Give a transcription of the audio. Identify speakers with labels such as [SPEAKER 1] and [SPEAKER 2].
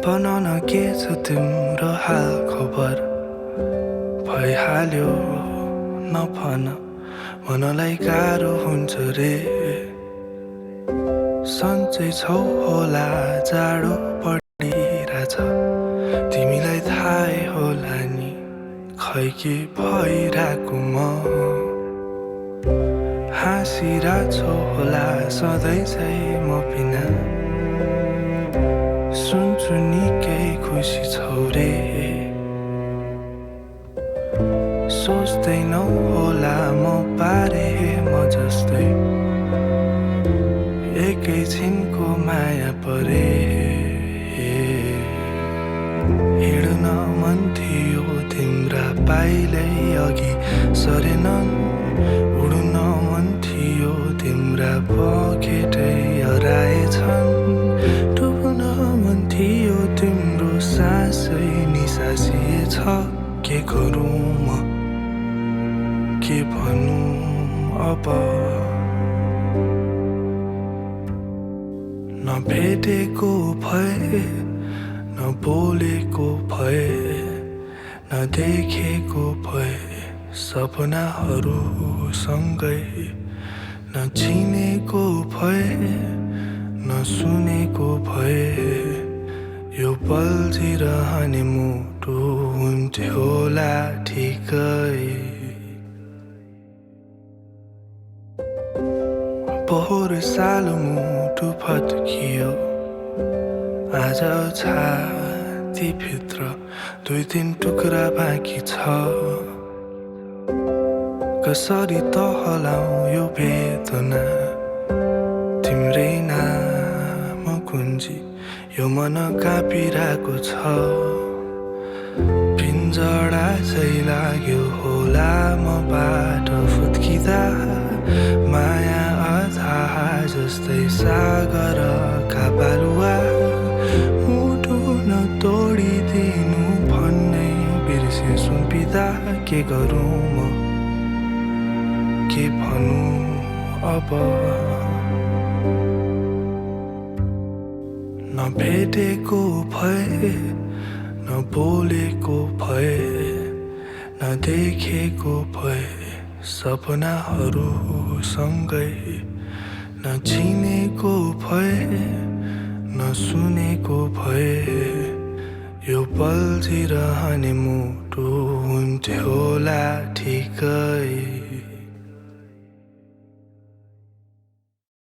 [SPEAKER 1] बनाउन के छ तिम्रो हाल खबर भइहाल्यो नभन मनलाई गाह्रो हुन्छ रे सन्चै छौ होला जाडो बढिरहेछ तिमीलाई थाहै होला नि खै के भइरहेको म हाँसिरहेछौ होला सधैँ चाहिँ म बिना सुन्छु निकै खुसी छौ रे सोच्दैनौ होला म बारे म जस्तै एकैछिनको माया परे हिँड्न मन थियो तिम्रा पाइलै अघि सरेनन् उड्न मन थियो तिम्रा पखेटै हराएछन् डुब्न मन थियो तिम्रो सासै निसासिएछ के गरौँ म के भनौँ अब नभेटेको भए नबोलेको भए नदेखेको भए सपनाहरू सँगै नचिनेको भए नसुनेको भए यो बल्झिरहने मुटु हुन्थ्यो होला ठिकै पोहोर साल मुटु फत्कियो आज छातीभित्र 2-3 टुक्रा बाँकी छ कसरी तहलाऊ यो वेदना तिम्रै नाम गुन्जी यो मन काँपिरहेको छ पिन्जडा चाहिँ लाग्यो होला मबाट फुत्किँदा माया अथाह जस्तै सागरका बालुवा मुटु नतोडिदिनु भन्ने बिर्से सुम्पिँदा के गरौँ म के भनौँ अब नभेटेको भए नबोलेको भए नदेखेको भए सपनाहरू सँगै नचिनेको भए नसुनेको भए यो बल्झिरहने मुटु हुन्थ्यो होला ठिकै